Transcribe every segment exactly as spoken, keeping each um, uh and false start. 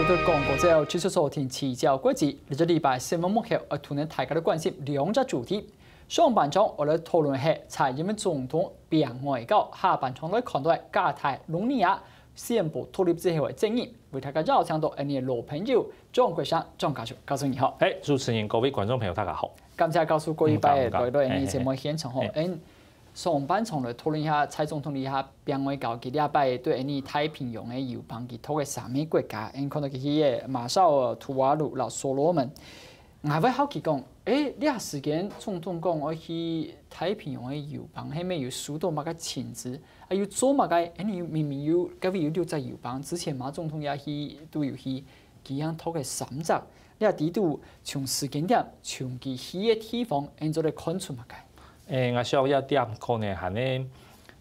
對廣告之後，繼續收聽聚焦國際。這個禮拜新聞幕後，愛同大家來關心兩隻主題。上半場，𠊎來討論係蔡英文總統拚外交，下半場來看到加泰隆尼亞宣布獨立之後个爭議。為大家邀請到𠊎个老朋友張國城張教授，教授你好。哎，主持人、各位觀眾朋友，大家好。感謝教授過一擺嗯，感謝。來到𠊎个節目現場吼。哎，哎。嗯，上半場來討論一下蔡總統這下拚外交，佢這擺對𠊎个太平洋个友邦，佢討个三個國家，嗯，看到佢去个馬紹爾、圖瓦盧、摎所羅門。𠊎會好奇講，誒，這時間總統講愛去太平洋个友邦，係無有收到麼个請旨？啊，有做麼个？誒，你明明有，該位有六隻友邦，之前馬總統也去，都有去，佢樣討个三隻。你也知道，從時間點，從佢去个地方，𠊎做得看出麼个？誒，𠊎想這點可能還係，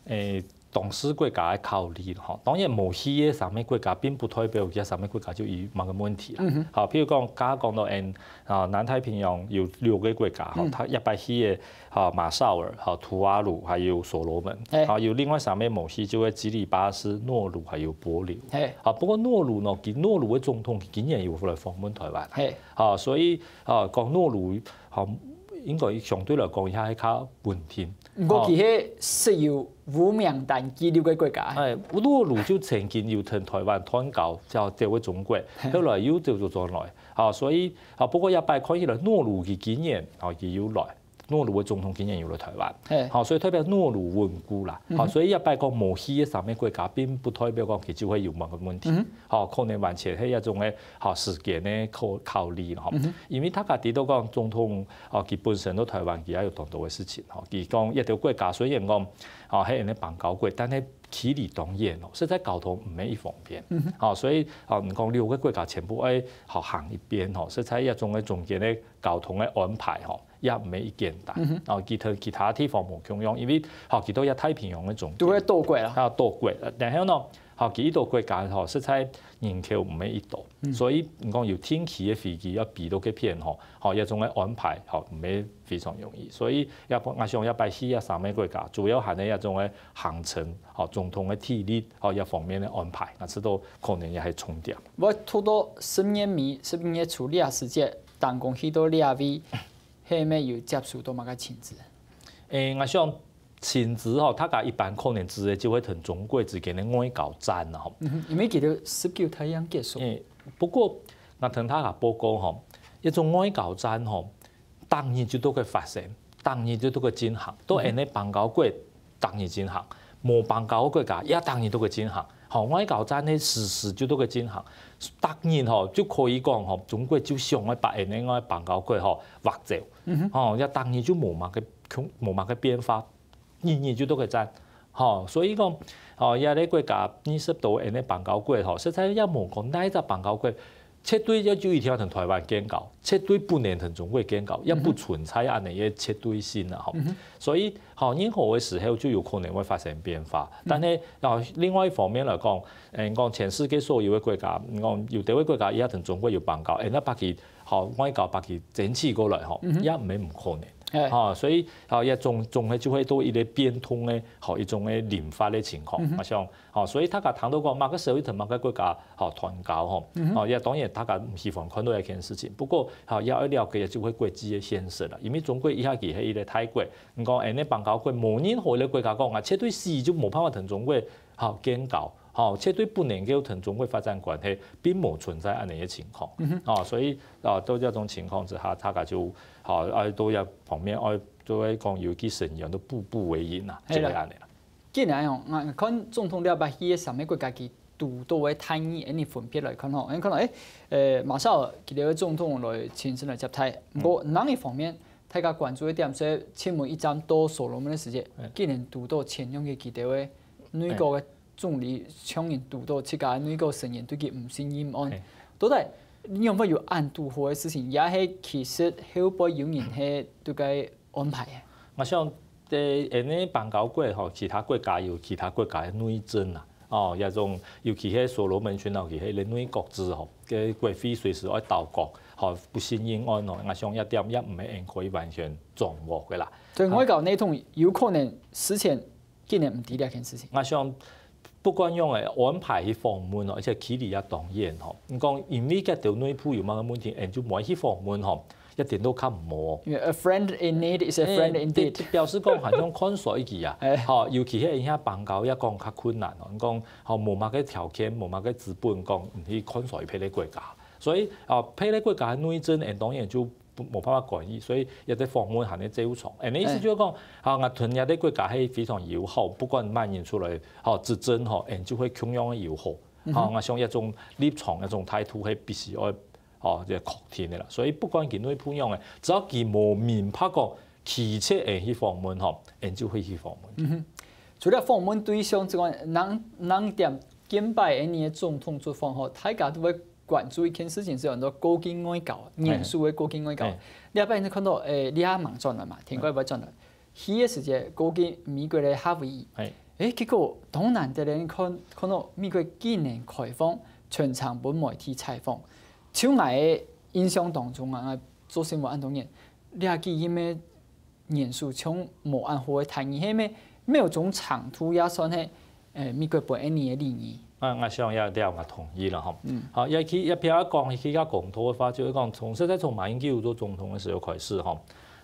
誒，當事國家个考慮吼。當然，無去个三個國家，並不代表其他三個國家就有麼个問題啦。好，譬如講，剛剛講到，誒，啊，南太平洋有六個國家，吼，佢這擺去个，吼，馬紹爾，吼，圖瓦盧，還有所羅門，嘿。吼，有另外三個無去，就係基里巴斯、諾魯還有帛琉。嘿。好，不過諾魯呢，佢諾魯个總統佢今年有來訪問台灣。嘿。好，所以，啊，講諾魯，好，應該相對來講，佢還較穩定。毋過佢係設有烏名單記錄个國家。哎，諾魯就曾經有同台灣斷交，叫這位中國，後來又走走轉來。啊，所以，啊，不過這擺看起來，諾魯佢今年，啊，佢有來。諾魯个總統今年有來台灣。嘿。好，所以代表諾魯穩固啦。好，所以這擺講無去个三個國家，並不代表講佢就會有麼个問題。好，可能完全係一種个，好，時間个考，考慮啦，吼。因為大家知道講總統，哦，佢本身到台灣，佢也有當多个事情，吼。佢講一個國家雖然講，哦，係恁樣邦交國，但係距離當遠咯，實在交通毋係一方便。好，所以，哦，你講六個國家全部愛，好，行一遍，吼，實在一種个中間个交通个安排，吼， 也毋係一簡單。哦，佢同其他地方無共樣，因為，吼，佢都係太平洋个中間。都會倒過啦。啊，倒過。然後呢，吼，佢一個國家，吼，實在人口毋係一多，所以你講有定期个飛機愛飛到該片，吼，吼，這種个安排，吼，毋係非常容易。所以也，𠊎想這擺去這三個國家，主要還係這種个行程，吼，總統个體力，吼，這方面个安排，𠊎知道可能也係重點。𠊎讀到十二月尾、十二月初這時節，當講去到這位， 係毋係有接收到麼个請旨？誒，𠊎想請旨吼，大家一般可能指个就係同中國之間个外交戰啦，吼。嗯哼，因為佢兜十九大已經結束。誒，不過，𠊎同大家報告吼，一種外交戰吼，逐日就都會發生，逐日就都會進行，到恁樣邦交國逐日進行，無邦交个國家也逐日都會進行。吼，外交戰个時時就都會進行。逐日吼，就可以講吼，中國就想愛把恁樣个邦交國吼，劃走。吼，也逐日就無麼个，無麼个變化，日日就都會戰。吼，所以講，吼，這個國家二十多恁樣邦交國吼，實在也無講哪一隻邦交國 絕對要就一定要同台灣建交，絕對不能同中國建交，也不存在恁樣个絕對性啊，吼。所以，吼，任何个時候就有可能會發生變化。但係，啊，另外一方面來講，誒，講全世界所有个國家，講有兜个國家，也同中國有邦交，誒，該別个，吼，外交別个爭取過來，吼，也毋係毋可能。哎。吼，所以，吼，也總，總係就會到一個變動个，吼，一種个臨發个情況。啊，像 吼，所以大家聽到講麼个時候同麼个國家，吼，斷交，吼，吼，也當然大家毋喜歡看到這件事情。不過，吼，也愛了解就係國際个現實啦。因為中國這下佢係一個大國，你講恁樣邦交國，無任何一個國家講啊，絕對死就無辦法同中國，吼，建交，吼，絕對不能夠同中國發展關係，並無存在恁樣个情況。吼，所以，啊，到這種情況之下，大家就，吼，啊，到這方面，啊，就會講有一個深遠个步步為營啊，係啦。就會恁樣啦。 既然哦，𠊎看總統這擺去个三個國家，佢堵到个大義，恁樣分別來看吼，恁看到，誒，呃，馬紹爾佢兜个總統來親身來接待。毋過另一方面，大家關注个點係，尋問一站到所羅門个時節，竟然堵到前兩個佢兜个內閣个總理，像人堵到自家內閣成員對佢毋信任案。到底仰般有恁堵好个事情，也係其實後背有人係對該 安排个。𠊎想，對，恁樣邦交國吼，其他國家有其他國家个內政啊，哦，這種，尤其係所羅門群島，佢係內閣制吼，个國會隨時愛倒閣，吼，不信任案哦，𠊎想這點也毋係恁可以完全掌握个啦。所以外交系統有可能事前竟然毋知這件事情。𠊎想，不管仰仔安排去訪問哦，而且距離也當遠吼。你講因為該兜內部有麼个問題，𠊎就無去訪問吼，一點都較無。因為a friend in need is a friend 誒， indeed。表示講好像看衰佢啊哎，吼，尤其係一下邦交也講較困難哦。你講吼，無麼个條件，無麼个資本，講你去看衰別个國家，所以啊，別个國家內政，誒，當然就不無辦法管理，所以也得訪問還得照常。誒，意思就係講，啊，𠊎同這个國家係非常友好，不管麼人出來吼執政吼，誒，就會共樣个友好。吼，𠊎想一種立場、一種態度係必須愛吼，這確定个啦。所以不管佢內部仰个，只要佢無明白講拒絕誒去訪問吼，誒就會去訪問。除了訪問對象之外，人人點見擺恁呢个總統出訪吼，大家都會關注一件事情，係很多高級外交，元首个高級外交。嘿。你阿伯你看到，誒，你阿嬤轉來嘛，天怪會轉來，去个時節高級美國个夏威夷，嘿，誒，結果當難得咧，看看到美國竟然開放全程分媒體採訪，就𠊎个印象當中啊，做新聞恁多年，這幾任个元首像無恁好个待遇，係咩？某種程度也算係，誒，美國本恩尼个禮儀。啊，𠊎想也了，𠊎同意了吼。好，也去也譬如講，去到講頭个話，就係講，從實在從馬英九做總統个時候開始吼，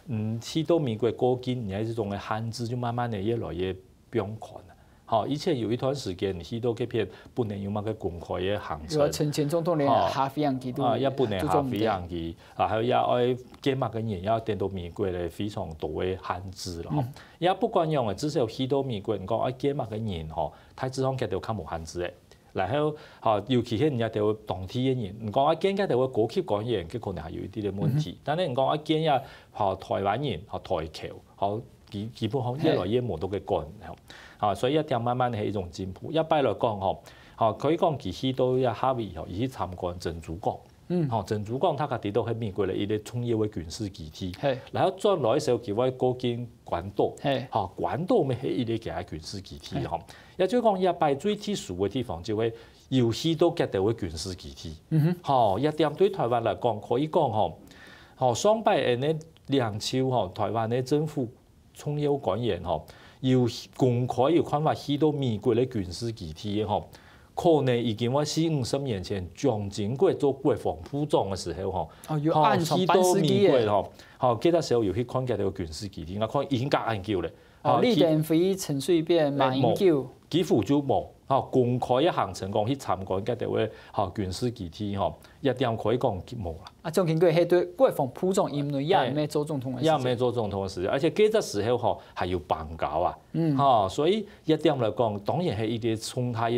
嗯，去到美國過境，你看這種个限制就慢慢的越來越不用看了。好，以前有一段時間，你去到該片不能有麼个公開个行程，有啊，陳前總統連下飛行機都啊，也不能下飛都做毋得。行機啊，還有也愛見麼个人，也要等到美國的非常多的限制了吼。也不管樣个，至少去到美國，你講愛見麼个人吼，大致上佢都較無限制个。然後，吼，尤其係人家都當地个人，你講愛見佢都个高級官員，佢可能還有一定的問題。但係你講愛見呀，吼，台灣人，吼，台僑，吼，基基本上越來越無多个管，吼。啊，所以這點慢慢係一種進步。一般來講吼，吼，可以講佢去到這夏威夷吼，佢去參觀珍珠港。嗯，吼，珍珠港大家知道係美國个一個重要个軍事基地。嘿，然後轉來个時候，佢會過境關島。嘿，吼，關島乜係一個佢个軍事基地吼。也就係講，這擺最特殊个地方就係有去到佢个軍事基地。嗯哼，吼，這點對台灣來講，可以講吼，吼，上擺恁呢領袖吼，台灣个政府重要官員吼，有公開有看法去到美國个軍事基地个吼，可能已經係四五十年前蔣經國做國防部長个時候吼，哦，有吼，暗藏去到班司機耶。美國吼，吼，該个時候有去看佢个軍事基地，𠊎看已經隔恁久了。哦，吼，李登輝、陳水扁、馬英九，幾乎就無，吼，公開个行程講去參觀該个位，吼，軍事基地吼，這點可以講無啦。啊，蔣經國係對國防部長任內也毋係做總統个時節。也毋係做總統个時節，而且該个時候吼還有邦交啊，嗯，吼，所以這點來講，當然係一個重大个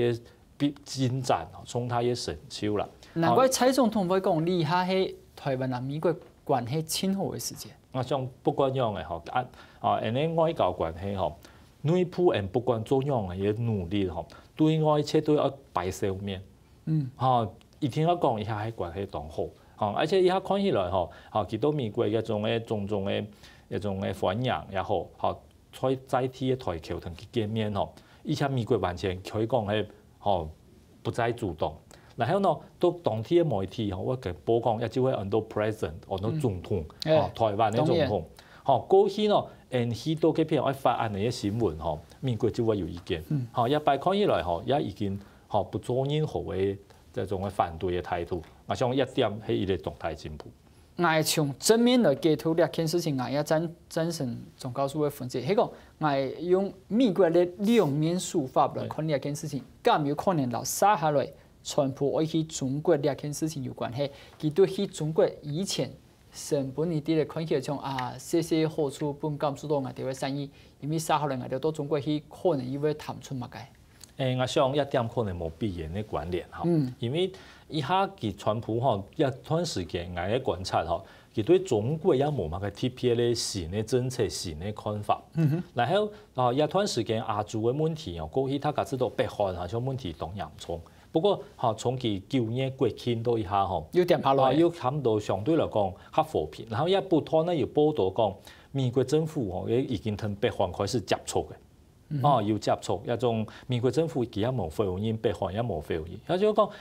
進展，重大个成就啦。難怪蔡總統會講，這下係台灣啊美國關係盡好个時節。𠊎想不管樣个吼，啊，啊，恁呢外交關係吼，內部人不管做樣个努力吼，對外絕對愛擺笑面。嗯，吼，一定愛講一下，係關係當好。吼，而且這下看起來吼，吼，佢到美國該種个種種个該種个歡迎也好，吼，在在地个台僑同佢見面吼，而且美國完全可以講係吼不再阻擋。然後呢，到當地个媒體吼，會報講，也就會安到president，安到總統，嗯，吼，台灣个總統當然。吼，過去呢，𠊎去到該片愛發恁呢个新聞吼，美國就會有意見。吼，這擺看起來吼，也已經吼不做任何个這種个反對个態度。𠊎想這點係一個重大進步。 𠊎從正面來解讀這件事情，𠊎也贊贊成鍾教授个分析。係講，𠊎用美國个兩面手法來看這件事情，敢有可能摎接下來川普愛去中國這件事情有關係？佢對去中國以前，成本一啲个看起來像啊，細細好處，分感受到𠊎兜个善意，因為接下來𠊎兜到中國去，可能又會談出麼个？ 誒，𠊎想這點可能無必然个關聯吼，因為這下佢川普吼，這段時間𠊎个觀察吼，佢對中國也無麼个特別个新个政策、新个看法。然後啊，這段時間亞洲个問題哦，過去大家知道北韓好像問題當嚴重，不過吼，從佢九月國慶到這下吼，又恬下來。啊，又差不多相對來講較和平。然後這不斷呢有報導講，美國政府吼，也已經同北韓開始接觸个。 哦，有接觸，這種美國政府佢也無否認，北韓也無否認。也就係講，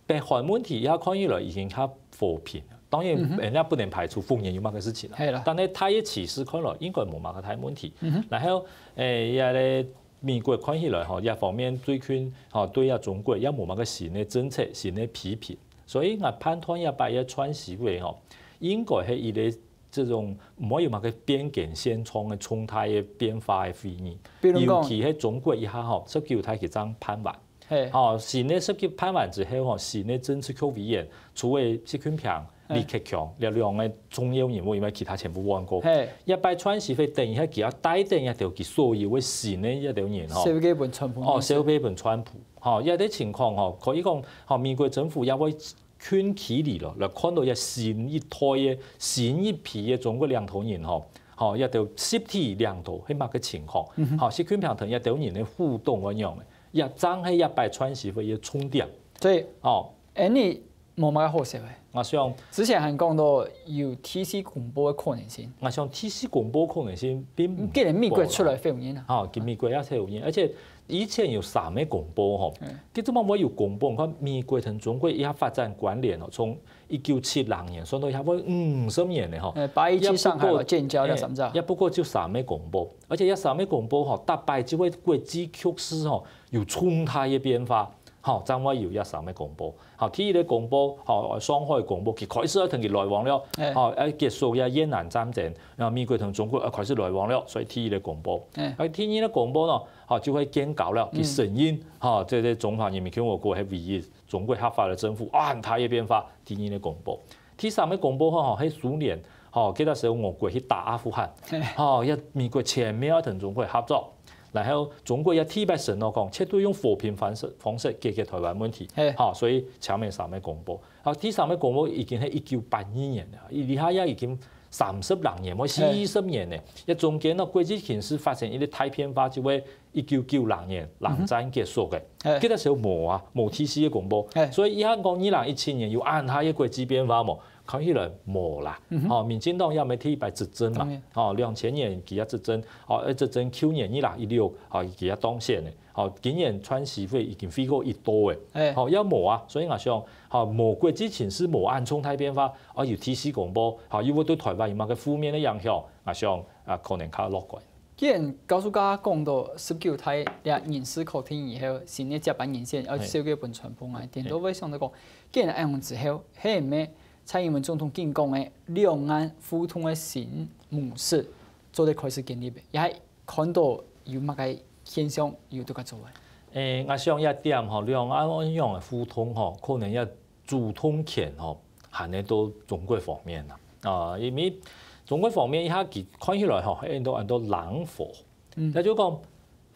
北韓問題這下看起來已經較和平了。當然，人家不能排除復燃有麼个事情啦。係啦。但係大个趨勢看來，應該無麼个大問題。然後，誒，這個美國看起來吼，這方面最近吼對啊中國也無麼个新个政策、新个批評，所以𠊎判斷這擺个川習會吼，應該係一個這種毋會有麼个變更現狀个重大个變化个會議。比如講尤其係中國一下吼，十九大佢正辦完。嘿，吼，新个十九大辦完之後吼，新个政治局委員除了習近平、嘿李克強這兩個重要人物以外，其他全部換過。嘿，這擺川習會等一下佢愛帶等這兜佢所有个新个這兜人吼。寫个分川普。哦，寫个分川普。吼，這個情況吼，可以講吼，美國政府也會近距離咯，來看到這新一代个、新一批个中國領導人吼，吼，這兜實體領導係麼个情況？吼，習近平同這兜人个互動會仰个？這正係這擺川習會个重點。所以哦，，any無麼个好笑个。我想，之前還講到有第四公報个可能性，我想第四公報可能性並毋既然美國高啦出來否認啊，吼，佢美國也係有影，而且以前有三個公報吼嗯，佢怎麼會有公報？你看美國同中國一下發展關聯哦，從一九七零年算到一下會五十年个吼，呃，八一七上海和建交那三隻也不過就三個公報，而且這三個公報吼，逐擺就會國際局勢吼有重大个變化，吼，正會有這三個公報。吼，第一個公報，吼，上海公報，佢開始愛同佢來往了，哎吼，愛結束這越南戰爭，然後美國同中國愛開始來往了，所以第一個公報。哎啊，第二個公報呢，吼，就會建交了，佢承認，吼，這個中華人民共和國係唯一中國合法个政府，啊，很大个變化。第二個公報，第三個公報吼，吼，係蘇聯，吼，該個時候俄國去打阿富汗，吼，也美國全面愛同中國合作。然後中國也特別承諾講，絕對用和平方式方式解決台灣問題嘿，吼，所以前面三個公報，啊，第三個公報已經係一九八二年了，這下也已經三十零年，或四十年了。這中間呢，國際形勢發生一個大變化，就係一九九零年冷戰結束个，嘿該個時候無啊，無第四個公報，嘿所以這下講二零一七年有恁大个國際變化無？看起來無啦。吼，民進黨也毋係第一擺執政嘛當然，吼，兩千年佢也執政，吼，一執政九年二零一六，吼，佢也當選个，吼，今年川習會已經會過一到个，哎吼，也無啊，所以𠊎想，吼，無國際情勢無恁重大變化，哦，有第四公報，吼，又會對台灣有麼个負面个影響，𠊎想啊，可能較樂觀。既然教授剛剛講到十九大這人事確定以後，新个接班人選要嘿交个分川普啊，顛倒會想到講，既然恁樣之後，係毋係蔡英文總統緊講个兩岸互動个新模式做得開始建立个，也係看到有麼个現象有在該做个？誒，𠊎想這點吼，兩岸恁樣个互動吼，可能這主動權吼，還係到中國方面啦。啊，因為中國方面，佢看起來吼，係到恁多冷火。嗯也就講，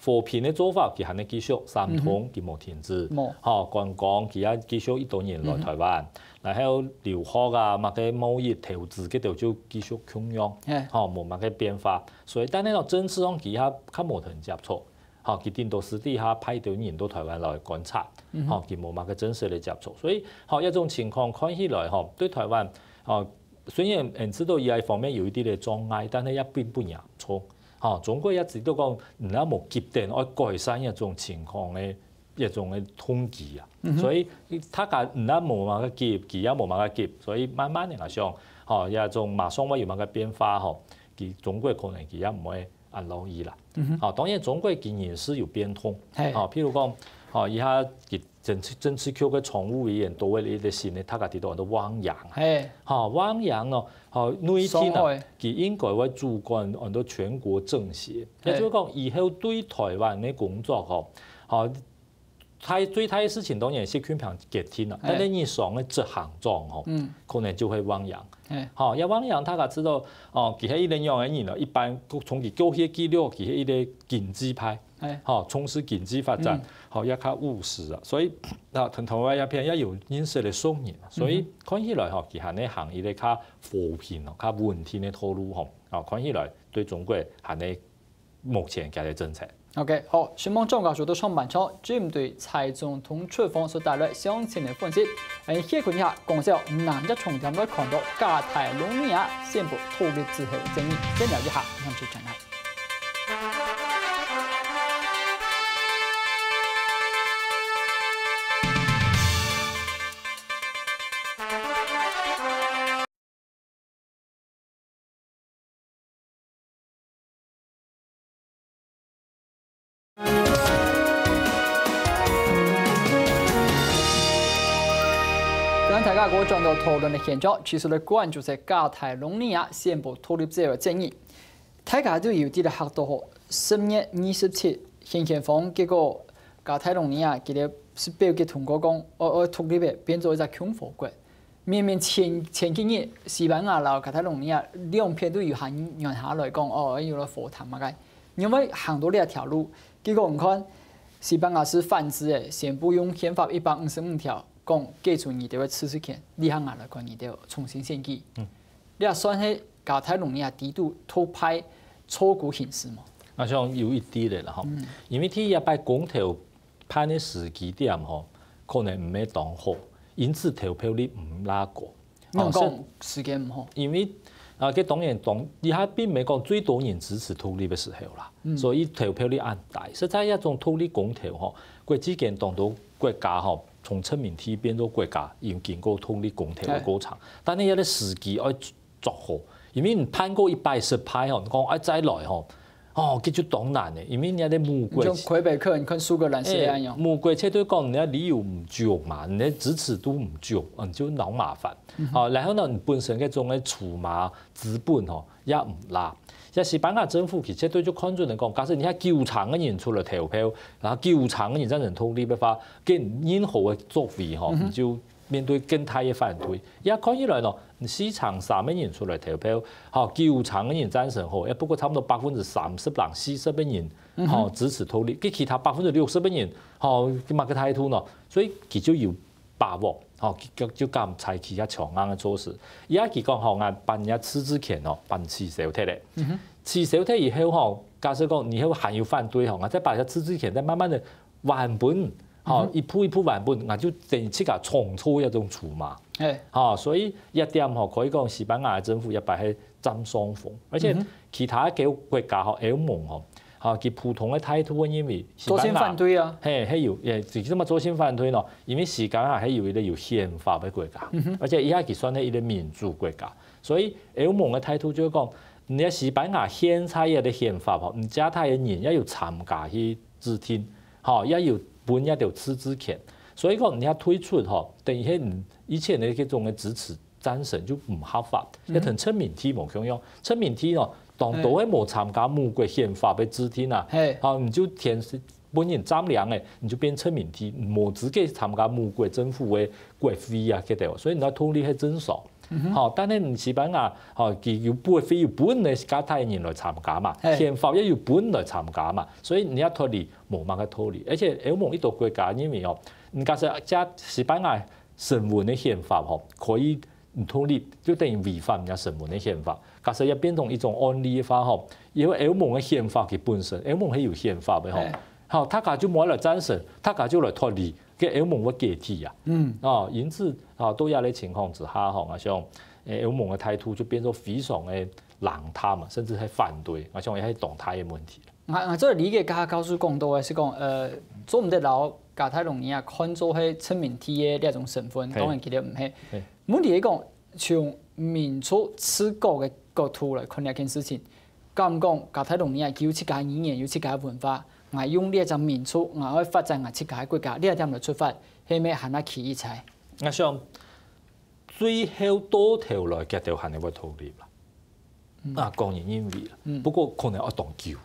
和平个做法，佢還係繼續，三通佢無停止，無吼，觀光佢也繼續一多人來台灣，然後留學啊，麼个貿易投資，該兜就繼續共樣，嘿吼，無麼个變化。所以，但係呢，政治上佢也較無同接觸，吼，佢頂多私底下派兜人到台灣來觀察，吼，佢無麼个正式个接觸。所以，吼，這種情況看起來，吼，對台灣，吼，雖然嗯知道這一方面有一定个障礙，但係也並不嚴重。吼，中國也知道講，你也無急等愛改善這種情況个一種个動機啊。所以大家你也無麼个急，佢也無麼个急，所以慢慢个來想，吼，這種馬上會有麼个變化吼，佢中國可能佢也毋會恁樂意啦。吼，當然中國佢人事有變動，嘿吼，譬如講，吼，這下佢政治政治局个常務委員都會一個新个，大家知道安到汪洋。嘿，吼，汪洋呢，吼，內地呢上海，佢應該會主管安到全國政協，嘿也就係講以後對台灣个工作吼，吼，大最大个事情當然習近平決定啦，嘿但係日常个執行長吼，嗯可能就會汪洋。嘿，吼，這汪洋大家知道，哦，佢係一個仰个人咯，一般從佢過去个記錄，佢係一個經濟派。嘿，吼，從事經濟發展，嗯吼，也較務實啊。所以，啊，同台灣這片也有認識个熟人啊，所以看起來吼，佢還係行一個較和平咯、較穩定个道路吼。啊，看起來對中國還係目前佢个政策。 OK，好，承蒙張教授到上半場針對蔡總統出訪所帶來詳盡个分析。𠊎等歇睏一下，講笑南極重點來看到加泰隆尼亞宣布獨立之後个爭議，先尞一下，馬上轉來。大家轉到討論个現場，繼續來關注在加泰隆尼亞宣布獨立這个爭議。大家都有知得學到吼，十月二十七，行憲方結果加泰隆尼亞佢兜係表決通過講，哦，哦，獨立个，變做一隻共和國。明明前，前幾日，西班牙摎加泰隆尼亞兩片都有喊軟下來講，哦，有了和談麼个，因為行到這條路，結果你看，西班牙係反制个，宣布用憲法一百五十五條講解除你兜个自治權，這下𠊎來看你兜重新選舉。嗯。這算係加泰隆尼亞底肚獨派錯估形勢無？𠊎想有一滴个啦吼，因為第一擺公投辦个時機點吼，可能毋係當好，因此投票率毋罅高。你講時間毋好？因為啊，該當然當，這下並毋係講最多人支持獨立个時候啦，所以投票率恁低。實在這種獨立公投吼，國際間當多國家吼，從殖民地變做國家，已經經過獨立公投个過程，但係這个時機愛 作好，因為你辦過一擺失敗吼，你講愛再來吼，哦，這就當難个，因為人家个母國，像魁北克，你看蘇格蘭係恁樣。母國絕對講，人家理由毋足嘛，人家支持度毋足，嗯，就鬧麻煩。哦，然後呢，你本身該種个籌碼資本吼，也毋罅。像西班牙政府其實絕對就看準來講，假使你遐九成个人出來投票，然後九成个人贊成獨立个話，該任何个作為吼，你就 面對更大个反對。也看起來呢，四成三个人出來投票，吼，九成个人贊成吼，也不過差不多百分之三十零四十个人，吼，支持獨立，該其他百分之六十个人，吼，該麼个態度呢？所以佢就有把握，吼，就，就敢採取較強硬个措施。也佢講吼，𠊎辦這自治權吼，辦取消忒咧。取消忒以後吼，假使講以後還有反對吼，𠊎再把這自治權再慢慢个 還分，吼，一步一步還分，𠊎就等於自家創造一種籌碼。吼，所以這點吼，可以講西班牙个政府這擺係佔上風，而且其他个國家吼，歐盟吼，吼，佢普通个態度會認為西班牙，作戰反對啊。嘿，係有，也，為什麼作戰反對呢？因為西班牙係有一個有憲法个國家，而且佢還算係一個民主國家，所以歐盟个態度就係講，你个西班牙現在个憲法吼，你加泰个人也有參加去制定， 吼，也有分這兜自治權。所以講，你遐退出吼，等於係你以前个這種个支持贊成就毋合法，也同殖民地無共樣。殖民地呢，當多係無參加母國憲法个制定啊，吼，你就天時分人佔領个，你就變殖民地，無資格參加母國政府个國會啊，該兜。所以你愛獨立係正常。 吼，但係你西班牙，吼，佢有分，有分个加泰人來參加嘛，憲法也有分來參加嘛，所以你愛脫離無麼个道理。而且歐盟一多國家認為哦，你假使這西班牙成文个憲法吼，可以你獨立，就等於違反人家成文个憲法。假使也變成一種案例个話吼，因為歐盟个憲法佢本身，歐盟係有憲法个吼，吼，大家就無愛來贊成，大家就來脫離，該歐盟會解體啊。嗯，哦，因此 啊，到這个情況之下吼，𠊎想，誒，歐盟个態度就變做非常个冷淡嘛，甚至係反對，𠊎想也係當大个問題。𠊎，𠊎做理解，剛剛教授講到个係講，呃，做毋得摎加泰隆尼亞看做係殖民地个這種身份，當然佢兜毋係。問題係講，從民族自覺个角度來看這件事情，敢講加泰隆尼亞佢有自家个語言，有自家个文化，𠊎用這隻民族，𠊎愛發展𠊎自家个國家，這點來出發， 係毋係還較企一些？𠊎想，最後到頭來，佢兜還係會獨立啦。啊，個人認為啦，不過可能愛當久啦。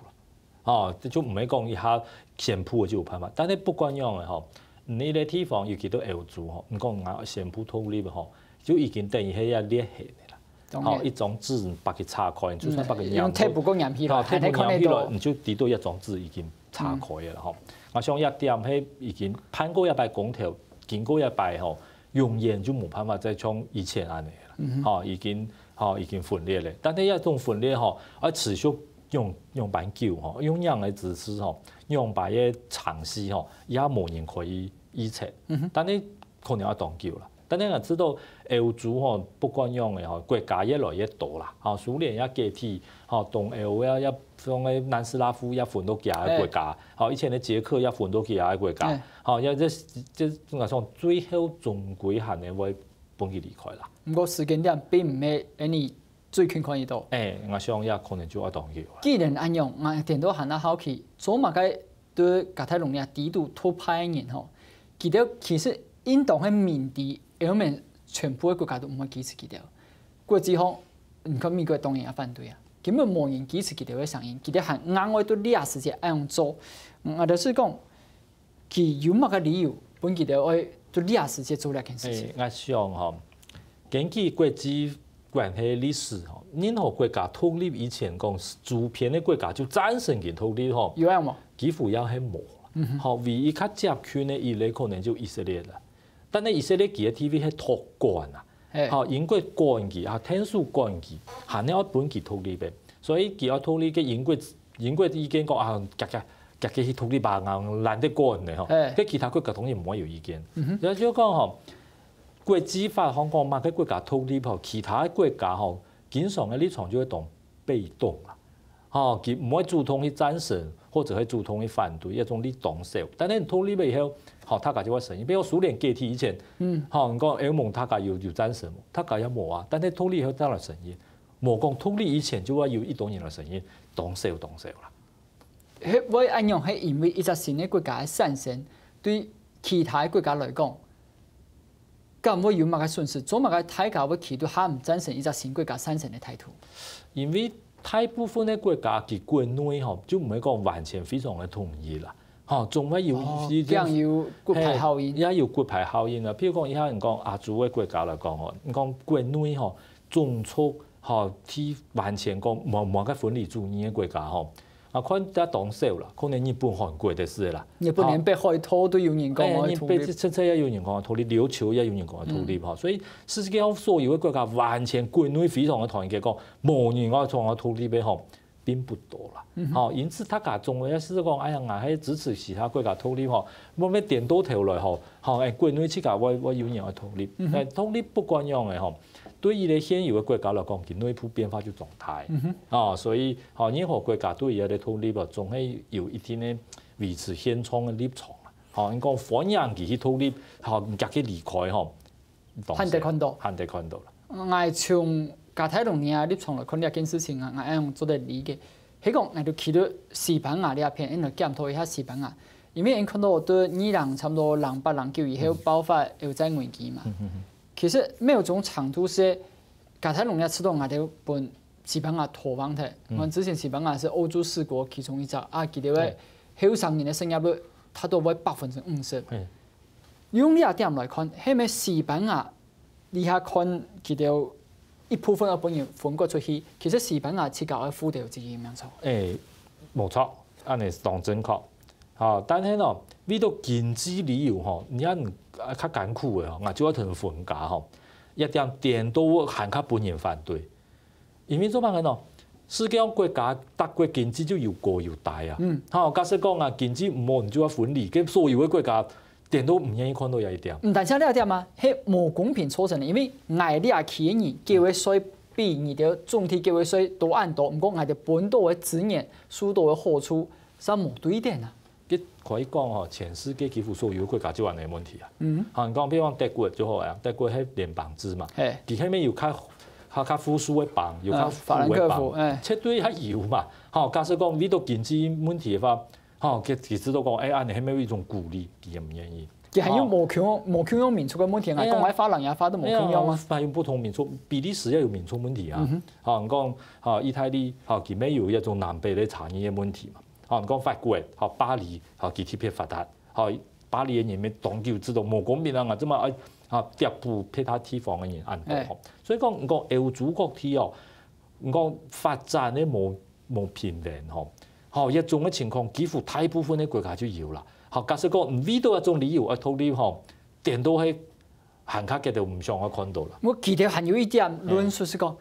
哦，這就毋係講一下宣布就有辦法。但係不管樣个吼，你个地方有幾多歐洲吼，你講𠊎宣布獨立吼，就已經等於係要裂痕个啦。 吼，一張紙把佢拆開，就算把佢黏，用tape過黏起來，還係看得到。你就知道一張紙已經拆開个啦吼。𠊎想這點係已經辦過一擺公投，經過一擺吼，永遠就無辦法再像以前恁樣啦。吼，已經，吼，已經分裂了。但係這種分裂吼，愛持續用，用恁久吼，用恁樣个姿勢吼，用恁樣个程序吼，也無人可以預測。但係 可能愛當久啦。但係𠊎知道歐洲吼，不管樣个吼，國家越來越多啦。吼，蘇聯也解體，吼，東歐也，也，像个南斯拉夫也分到幾下个國家，吼，以前个捷克也分到幾下个國家，吼，也這，這，𠊎想最後終歸還係會分佢離開啦。毋過時間點並毋係恁樣最近看得到。誒，𠊎想也可能就愛當久啦。既然恁樣，𠊎顛倒還較好奇，做麼个 對加泰隆尼亞底肚獨派个人吼，佢兜其實應當係明知歐盟全部个國家都毋會支持佢兜。國際上，你看美國當然也反對啊，根本無人支持佢兜个聲音，佢兜還硬愛到這時節恁樣做。嗯，啊，就是講，佢有麼个理由分佢兜愛到這時節做這件事情？誒，𠊎想吼，根據國際關係歷史吼，任何國家獨立以前講，周邊个國家就贊成佢獨立吼，有恁樣無？幾乎也係無啦。吼，唯一較接近个一例可能就以色列啦。但係以色列佢个地位係託管啊，嘿，吼，英國管佢啊，天數管佢，還要分佢獨立个，所以佢愛獨立个英國英國意見講啊，遽遽遽遽去獨立吧，懶得管呢吼。嘿，該其他國家當然毋會有意見。也就講吼，國際法上講嘛，該國家獨立吼，其他國家吼，經常个立場就會當被動啦。吼，佢毋會主動去贊成，或者會主動去反對，一種立場少。但係你獨立了以後，吼，大家就會承認。比如蘇聯解體以前，嗯，吼，你講歐盟大家有有贊成無？大家也無啊。但係獨立以後當然承認，無講獨立以前就會有一種人來承認，當少當少啦。會會恁樣，係因為一隻新个國家个產生，對其他个國家來講，敢會有麼个損失？做麼个大家會企到較毋贊成一隻新國家產生个態度？因為大部分个國家佢國內吼，就毋會講完全非常个統一啦，吼，總會有哦，一這樣有骨牌效應。也有骨牌效應啊。譬如講，一下人講亞洲个國家來講吼，你講國內吼，種族吼，去完全講無無个分離主義个國家吼，啊，看得當少啦，可能日本、韓國个事啦。日本連北海道都有人講哎，愛獨立。日本甚至也有人講愛獨立，琉球也有人講愛獨立哈。所以世界上所有个國家完全國內非常个團結，講無人愛從愛獨立个吼，並不多啦。吼，因此大家總會係講，哎呀，𠊎係支持其他國家獨立吼，無要顛倒頭來吼，吼，哎，國內自家會會有人愛獨立，但獨立不管樣个吼，對於咧現有个國家來講，佢內部變化就當大。哦，所以吼，任何國家對於个獨立哦，總係有一定个維持現狀个立場啦。吼，你講歡迎佢去獨立，吼，佢去離開吼，當還得看到。還得看到啦。 𠊎從加泰隆尼亞立場來看這件事情啊，𠊎恁樣做得理解。係講，𠊎就企到西班牙這片，𠊎來檢討一下西班牙，因為𠊎看到對二零差不多零八零九以後爆發歐債危機嘛。其實某種程度係加泰隆尼亞知道𠊎兜分西班牙拖橫忒，𠊎之前西班牙係歐洲四國其中一隻啊，佢兜个後生人个失業率達到會百分之五十。用這點來看，係毋係西班牙 你還看佢兜一部分个分人分割出去，其實西班牙自家愛負擔自己个命數。誒，無錯，恁呢係當正確。吼，但係呢，為到經濟理由吼，你看較艱苦个吼，𠊎就愛同分家吼，一點點都還較分人反對。因為做麼个呢？世界上國家，各國經濟就有高有低啊。嗯。吼，假使講啊，經濟毋好，你就愛分離，該所有个國家 點都毋願意看到這一點。毋單淨這一點啊，係無公平造成个，因為𠊎這區个人繳个稅比你兜總體繳个稅多恁多，毋過𠊎兜分到个資源、受到个好處，係無對等啊。佢可以講吼，全世界幾乎所有國家就恁呢問題啊。嗯，好，你講，比如講德國就好啊，德國係聯邦制嘛，嘿，佢下面有較較較富庶个邦，有較呃法蘭克福，富个邦，哎，絕對較有嘛。好，假使講為到經濟問題个話， 吼，佢佢知道講，哎，恁呢係毋係一種鼓勵，佢也毋願意。佢還有無共無共樣民族个問題啊，哎呀講个法人也法都無共樣啊。還有不同民族，比利時也有民族問題啊。吼，你講，吼，意大利，吼，佢乜有一種南北个差異个問題嘛。吼，你講法國，吼，巴黎，吼，佢特別發達，吼，巴黎个人乜當久知道無公平啊，做麼个愛，吼，貼補其他地方个人恁多，哎吼。所以講，你講歐洲各地哦， 你講發展个無無平衡吼，吼，這種个情況幾乎大部分个國家就有啦。好，假使講毋為到這種理由而獨立吼，顛倒係還較佢兜毋想愛看到啦。我記得還有一點論述係講，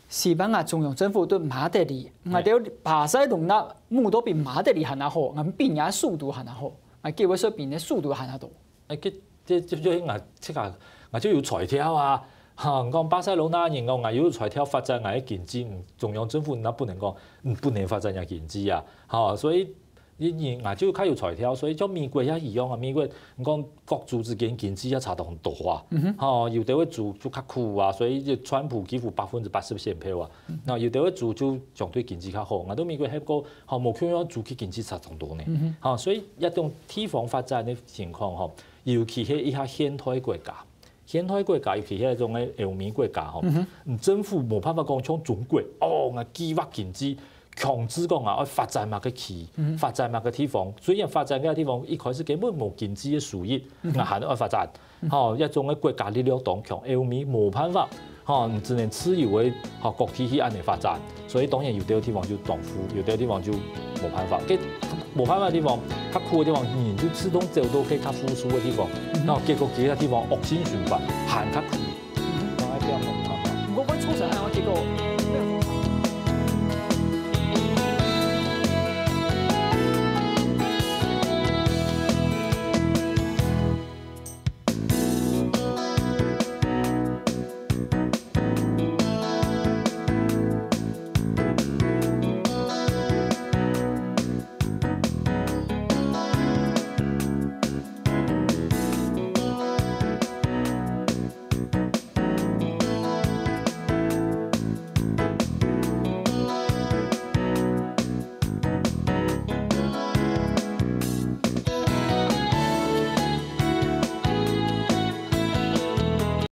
西班牙中央政府都罵得佢，𠊎兜巴塞隆納姆都比罵得佢還較好，𠊎比人家首都還較好，𠊎繳个稅比人家首都還較多。 哎，這這這這𠊎自家，𠊎就有才調啊！哈，你講巴塞羅那人講，𠊎有才調發展𠊎个經濟，嗯中央政府那不能講，嗯，不能發展人家經濟啊！哈，所以你你𠊎就較有才調，所以像美國也一樣啊，美國你講各州之間經濟也差到很多啊！哈，有的个州就較苦啊，所以就川普幾乎百分之八十選票啊，那有的个州就相對經濟較好。𠊎到美國去過，哈，無共樣州个經濟差當多呢。哈，所以這種地方發展个情況哈， 尤其係一下現代國家，現代國家，尤其係種个歐美國家吼，嗯，政府無辦法講像中國，哦，𠊎計劃經濟，強制講啊，愛發展麼个區，發展麼个地方。雖然發展个地方一開始根本無經濟个收益，𠊎還愛發展。吼，這種个國家力量當強，歐美無辦法，吼，你只能自由个，吼，各地去恁樣發展。所以當然有兜地方就當富，有兜地方就無辦法。該無辦法个地方，較苦个地方，人就自動走到該較富庶个地方，然後結果其他地方惡性循環，還較苦。